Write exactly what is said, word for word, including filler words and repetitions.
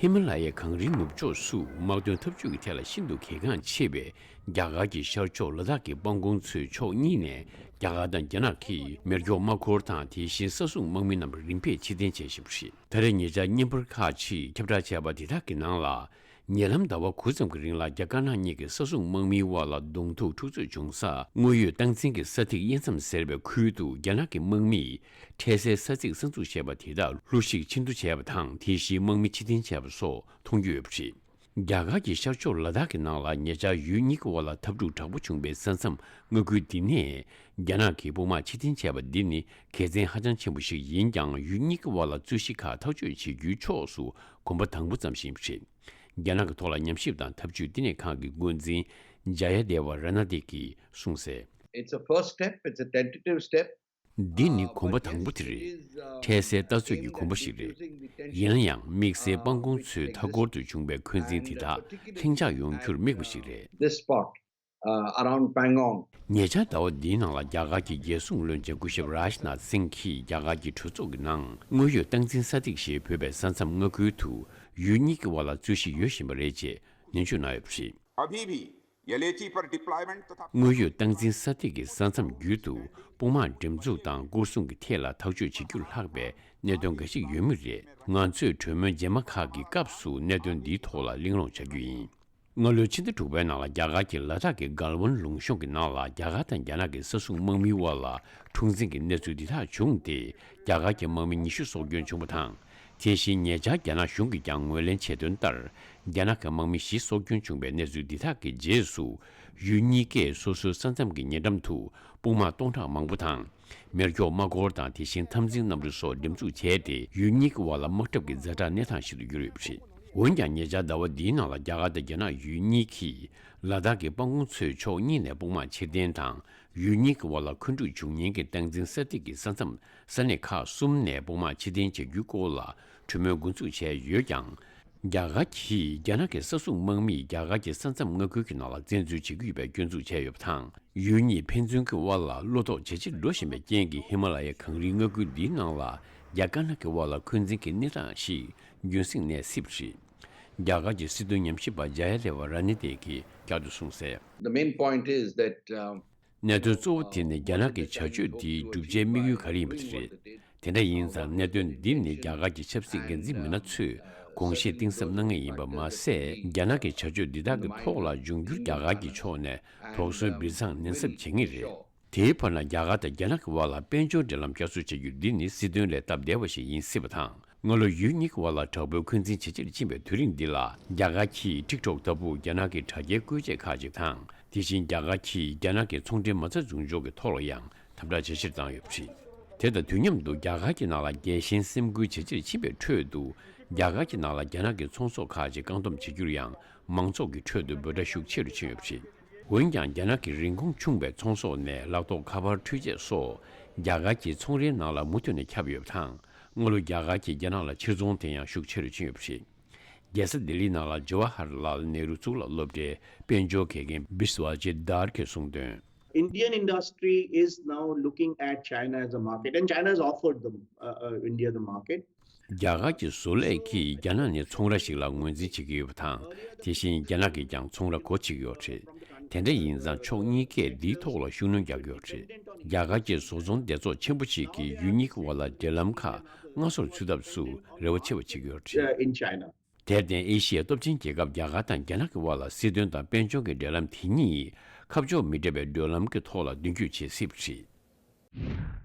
ཧི་མ་ལ་ཡའི་གངས་རིའི་ནུབ་ཕྱོགས་སུ་དམག་དོན་འཐབ་ཇུས་ཀྱི་ཐད་ལ་ཤིན་ཏུ་གལ་འགངས་ཆེ་བའི་རྒྱ་གར་གྱི་ཤར་ཕྱོགས་ལ་དྭགས་ཀྱི་དཔང་གོང་མཚོའི་ཕྱོགས་གཉིས་ནས་རྒྱ་གར་དང་རྒྱ་ནག་གིས་མེ་སྒྱོགས་དམག་འཁོར་དང་དེ་བཞིན་ས་སྲུང་དམག་མི་རྣམས་རིམ་པས་ཕྱིར་འཐེན་བྱེད་བཞིན་པ་རེད། ད་རེས་ཉེ་ཆར་བརྙན་པར་ཁག་ཅིག་ཁྱབ་བསྒྲགས་བྱས་པ་དེ་དག་གི་ནང་ལ། ཉེ་ལམ་ཟླ་བ་དགུ་ཙམ་གྱི་རིང་ལ་རྒྱ་དཀར་ནག་གཉིས་ཀྱི་ས་སྲུང་དམག་མིའི་དབར་ལ་གདོང་ཐུག་འཁྲུག་རྩོད་བྱུང་ས་དངོས་ཡོད་སྟངས་འཛིན་གྱི་ས་ཐིག་དབྱེ་མཚམས་ཟེར་བའི་ཁུལ་དུ་རྒྱ་ནག་གི་དམག་མིས་འཕྲལ་སེལ་ས་ཚིགས་གསར་འཛུགས་བྱས་པ་དེ་དག་གླུ་གཞས་ཕྱིར་བསྡུ་བྱས་པ་དང་དེ་བཞིན་དམག་མི་ཕྱིར་འཐེན་བྱས་པ་སོགས་མཐོང་རྒྱུ་ཡོད་པ་རེད། རྒྱ་གར་གྱི་ཤར་ཕྱོགས་ལ་དྭགས་ཀྱི་ནང་ལ་ཉེ་ཆར་ཡུལ་གཉིས་ཀྱི་དབར་ལ་འཐབ་འཁྲུག་དྲག་པོ་བྱུང་བའི་ས་མཚམས་མངའ་ཁུལ་འདི་ནས་རྒྱ་ནག་གིས་དཔུང་དམག་ཕྱིར་འཐེན་བྱས་པ་འདི་ནི་དགེ་མཚན་ཧ་ཅང་ཆེན་པོ་ཞིག་ཡིན་ཀྱང་ཡུལ་གཉིས་ཀྱི་དབར་ལ་རྩོད་གཞི་ཁག་ཐག་གཅོད་བྱེད་རྒྱུའི་ཕྱོགས་སུ་གོམ་པ་དང་པོ་ཙམ་ཞིག་ཡིན་པ་རེད། རྒྱ་ནག་གི་ཐོག་ལ་ཉམས་ཞིབ་དང་འཐབ་ཇུས་བསྟི་གནས་ཁང་གི་འགོ་འཛིན་ཇ་ཡ་དེ་བ་ར་ན་དེ་གིས་གསུངས་གསལ། It's a first step, it's a tentative step. འདི་ནི་གོམ་པ་དང་པོ་དེ་རེད། འཕྲལ་སེལ་ལྟ་ཚོད་ཀྱི་གོམ་པ་ཞིག་རེད། ཡིན་ན་ཡང་དམིགས་བསལ་དཔང་གོང་མཚོའི་མཐའ་འཁོར་དུ་བྱུང་བའི་འཁོན་འཛིན་དེ་དག་ལྷིང་འཇགས་ཡོང་རྒྱུར་དམིགས་པ་ཞིག་རེད། This spot, uh, around Pangong. ཉེ་ཆར་ཟླ་བ་འདིའི་ནང་ལ་རྒྱ་གར་གྱི་རྒྱལ་སྲུང་བློན་ཆེན་སྐུ་ཞབས་རཱཇ་ནཱཐ་སིང་གིས་རྒྱ་གར་གྱི་གྲོས་ཚོགས་ཀྱི་ནང་དངོས་ཡོད་སྟངས་འཛིན་ས་ཐིག་ཞེས་འབོད་པའི་ས་མཚམས་མངའ་ཁུལ་དུ་ཡུལ་གཉིས་ཀྱི་དབར་ལ་རྩོད་གཞི་ཡོད་བཞིན་པ་རེད་ཅེས་ནན་བརྗོད་གནང་ཡོད་པ་རེད། अभी भी ये लेची पर डिप्लॉयमेंट तथा དངོས་ཡོད་སྟངས་འཛིན་ས་ཐིག་གི་ས་མཚམས་བརྒྱུད་དུ་དཔུང་དམག་འགྲེམས་འཛུགས་དང་སྐོར་སྲུང་གི་ཐད་ལ་ཐག་གཅོད་བྱེད་རྒྱུ་ལྷག་པའི་གནད་དོན་འགའ་ཞིག་ཡོད་མུས་རེད། ང་ཚོས་གྲོས་མོལ་རྗེས་མ་ཁག་གི་སྐབས་སུ་གནད་དོན་འདིའི་ཐོག་ལ་གླེང་སློང་བྱ་རྒྱུ་ཡིན། སྔ་ལོའི་ཕྱི་ཟླ་དྲུག་པའི་ནང་ལ་རྒྱ་གར་གྱི་ལ་དྭགས་ཀྱི་གལ་ཝན་ལུང་གཤོང་གི་ནང་ལ་རྒྱ་གར་དང་རྒྱ་ནག་གི་ས་སྲུང་དམག་མིའི་དབར་ལ་འཁྲུག་འཛིང་གི་གནས་ཚུལ་འདི་དག་བྱུང་སྟེ་རྒྱ་གར་གྱི་དམག་མི་ཉི་ཤུ་སྲོག་སྐྱོན་བྱུང་བ་དང་། དེ་བཞིན་ཉེ་ཆར་རྒྱ་ནག་གཞུང་གིས་ཀྱང་ངོས་ལེན་བྱས་དོན་ལྟར་རྒྱ་ནག་གི་དམག་མི་བཞི་སྲོག་སྐྱོན་བྱུང་བའི་གནས་ཚུལ་འདི་དག་གི་རྗེས་སུ་ཡུལ་གཉིས་ཀས་སོ་སོའི་ས་མཚམས་ཀྱི་ཉེ་འགྲམ་དུ་དཔུང་དམག་སྟོང་ཕྲག་མང་པོ་དང་། མེ་སྒྱོགས་དམག་འཁོར་དང་དེ་བཞིན་འཐབ་འཛིང་གནམ་གྲུ་སོགས་འགྲེམས་འཛུགས་བྱས་ཏེ་ཡུལ་གཉིས་ཀྱི་དབར་ལ་དམག་འཁྲབ་ཀྱི་ཛ་དྲག་གནས་སྟངས་ཤིག་ཏུ་གྱུར་ཡོད་པ་རེད། འོན་ཀྱང་ཉེ་ཆར་ཟླ་བ་འདིའི་ནང་ལ་རྒྱ་གར་དང་རྒྱ་ནག་ཡུལ་གཉིས་ཀྱིས་ལ་དྭགས་ཀྱི་དཔང་གོང་མཚོའི་ཕྱོགས་གཉིས་ནས་དཔུང་དམག་ཕྱིར་འཐེན་དང་ཡུལ་གཉིས་ཀྱི་དབར་ལ་འཁོན་འཁྲུག་འབྱུང་ཉེན་གྱི་སྟངས་འཛིན་ས་ཐིག་གི་ས་མཚམས་ས་གནས་ཁག་གསུམ་ནས་དཔུང་དམག་ཕྱིར་འཐེན་བྱ་རྒྱུའི་སྐོར་ལ་གྲོས་མོལ་འགོ་འཛུགས་བྱས་ཡོད་ཀྱང་། རྒྱ་གར་གྱིས་རྒྱ་ནག་གི་ས་སྲུང་དམག་མིས་རྒྱ་གར་གྱི་ས་མཚམས་མངའ་ཁུལ་གྱི་ནང་ལ་བཙན་འཛུལ་བྱེད་ཀྱི་ཡོད་པའི་སྐྱོན་འཛུགས་བྱས་ཡོད་པ་དང་། ཡུལ་གཉིས་ཕན་ཚུན་གྱི་དབར་ལ་བློ་དོགས་ཇེ་ཆེར་འགྲོ་བཞིན་པའི་རྐྱེན་གྱིས་ཧི་མ་ལ་ཡའི་གངས་རིའི་མངའ་ཁུལ་འདིའི་ནང་ལ་རྒྱ་དཀར་ནག་གི་དབར་ལ་འཁོན་འཛིན་གྱི་གནས་སྟངས་ཤིག་རྒྱུན་སྲིང་གནས་སྲིད་པ་རེད། རྒྱ་གར་གྱི་སྲིད་དོན་ཉམས་ཞིབ་པ་ཇ་ཡ་དེ་བ་ར་ནི་དེ་གིས་བསྐྱར་དུ་གསུངས་གསལ། The main point is that, um, གནད་དོན་གཙོ་བོ་དེ་ནི་རྒྱ་ནག་གི་བྱ་སྤྱོད་དེའི་བསྒྲུབ་བྱའི་དམིགས་ཡུལ་ག་རེ་ཡིན་པ་དེ་རེད། དེ་འདྲ་ཡིན་ཙང་གནད་དོན་འདི་ནི་རྒྱ་གར་གྱི་ཆབ་སྲིད་འགན་འཛིན་མི་སྣ་ཚོས་དགོངས་བཞེས་གཏིང་ཟབ་གནང་ངེས་ཡིན་པ་མ་ཟད། རྒྱ་ནག་གི་བྱ་སྤྱོད་འདི་དག་གི་ཐོག་ལ་འབྱུང་འགྱུར་རྒྱ་གར་གྱི་ཕྱོགས་ནས་དོགས་ཟོན་སྦྱིན་སྲེག་ནན་གསབ་བྱེད་ངེས་རེད། དེའི་བར་ན་རྒྱ་གར་དང་རྒྱ་ནག་གི་དབར་ལ་དཔལ་འབྱོར་འབྲེལ་ལམ་བསྐྱར་གསོ་བྱ་རྒྱུ་འདི་ནི་སྲིད་དོན་ལས་སྟབས་བདེ་བ་ཞིག་ཡིན་སྲིད་པ་དང་། སྔ་ལོ་ཡུལ་གཉིས་ཀྱི་དབར་ལ་དྲག་པོའི་འཁོན་འཛིན་ཇེ་ཆེར་ཕྱིན་པའི་དུས་རིང་འདི་ལ་རྒྱ་གར་གྱིས་ཊིག་ཊོག་ལྟ་བུ་རྒྱ་ནག་གི་དྲ་རྒྱའི་བཀོལ་ཆས་ཁག་ཅིག་དང་། དེ་བཞིན་རྒྱ་གར་གྱིས་རྒྱ་ནག་གི་ཚོང་འབྲེལ་མ་རྩ་འཛུགས་འཇོག་གི་ཐོག་ལ་ཡང་དམ་དྲག་ཇེ་ཆེར་བཏང་ཡོད་པ་རེད། དེ་དང་དུས་མཉམ་དུ་རྒྱ་གར་གྱི་ནང་ལ་རྒྱལ་ཞེན་སེམས་འགུལ་ཇེ་ཆེར་ཕྱིན་པའི་ཁྲོད་དུ་རྒྱ་གར་གྱི་ནང་ལ་རྒྱ་ནག་གི་ཚོང་ཟོག་ཁག་ཅིག་བཀག་སྡོམ་བྱེད་རྒྱུར་ཡང་མང་ཚོགས་ཀྱི་ཁྲོད་དུ་འབོད་སྒྲ་ཤུགས་ཆེ་རུ་ཕྱིན་ཡོད་པ་རེད། འོན་ཀྱང་རྒྱ་ནག་གི་རིན་གོང་ཆུང་བའི་ཚོང་ཟོག་ནས་ལག་ཐོགས་ཁ་པར་འཕྲུལ་ཆས་སོགས་རྒྱ་གར་གྱི་ཚོང་རའི་ནང་ལ་མུ་མཐུད་ནས་ཁྱབ་ཡོད་པ་དང་། སྔ་ལོ་རྒྱ་གར་གྱིས་རྒྱ་ནག་ལ་ཕྱིར་ཚོང་དེ་ཡང་ཤུགས་ཆེ་རུ་ཕྱིན་ཡོད་པ་རེད། རྒྱལ་ས་ལྡི་ལིའི་ནང་ལ་ཇ་ཝ་ཧར་ལཱལ་ནེ་རུ་གཙུག་ལག་སློབ་གྲྭའི་དཔལ་འབྱོར་དགེ་རྒན་བི་སུ་ཝ་ཇིད་དར་གྱིས་གསུངས་དོན། Indian industry is now looking at China as a market, and China has offered them, uh, uh, India the market. རྒྱ་གར་གྱི་བཟོ་ལས་ཀྱིས་རྒྱ་ནག་ནི་ཚོང་ར་ཞིག་ལ་ངོས་འཛིན་བྱེད་ཀྱི་ཡོད་པ་དང་། དེ་བཞིན་རྒྱ་ནག་གིས་ཀྱང་ཚོང་ར་སྒོ་ཕྱེ་གི་ཡོད་རེད། དེ་འདྲ་ཡིན་ཙང་ཕྱོགས་གཉིས་ཀས་འདིའི་ཐོག་ལ་ཤུགས་སྣོན་རྒྱག་གི་ཡོད་རེད། རྒྱ་གར་གྱི་བཟོ་ཚོང་སྡེ་ཚོགས་ཆེན་པོ་ཞིག་གིས་ཡུལ་གཉིས་ཀྱི་དབར་ལ་འབྲེལ་ལམ་ཁག་སྔ་སོར་ཚུད་ཐབས་སུ་རེ་བ་ཆེ་བ་བྱེད་ཀྱི་ཡོད་རེད། Uh, in China. དེར་བརྟེན་ཨེ་ཤི་ཡའི་སྟོབས་ཆེན་རྒྱལ་ཁབ་རྒྱ་གར་དང་རྒྱ་ནག་གི་དབར་ལ་སྲིད་དོན་དང་དཔལ་འབྱོར་གྱི་འབྲེལ་ལམ་དེ་གཉིས་ཁ་ཕྱོགས་མི་འདྲ་བའི་བགྲོད་ལམ་གྱི་ཐོག་ལ་མདུན་སྐྱོད་བྱེད་སྲིད་པ་རེད།